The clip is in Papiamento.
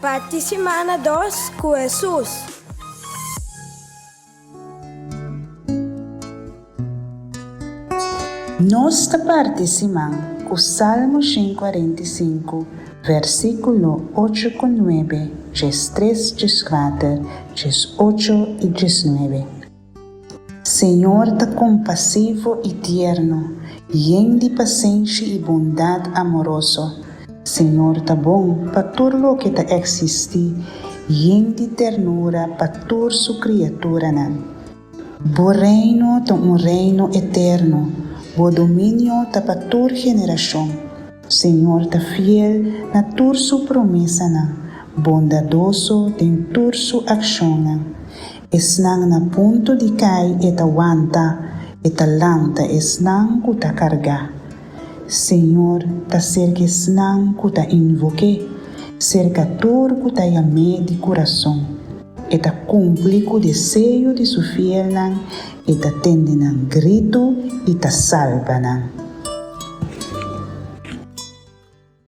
Parti simana dos ku Hesus. Nos ta parti siman ku Salmo 145, versíkulo ocho ku nuebe, 13, 14, 18 i 19. Señor ta kompasivo i tierno, yen di pasenshi i bondat amoroso. Señor ta bon pa tur loke ta eksistí, yen di ternura pa tur su kriaturanan. Bo reino ta un reino eterno, bo dominio ta pa tur generashon. Señor ta fiel na tur su promesanan, bondadoso den tur su akshonnan. Esnan na punto di kai e ta wanta, e ta lanta esnan ku ta kargá. Señor ta serka esnan ku ta invok'é, serka tur ku ta yam'é di kurason. E ta kumpli ku deseo di su fielnan, e ta tende nan gritu i ta salba nan.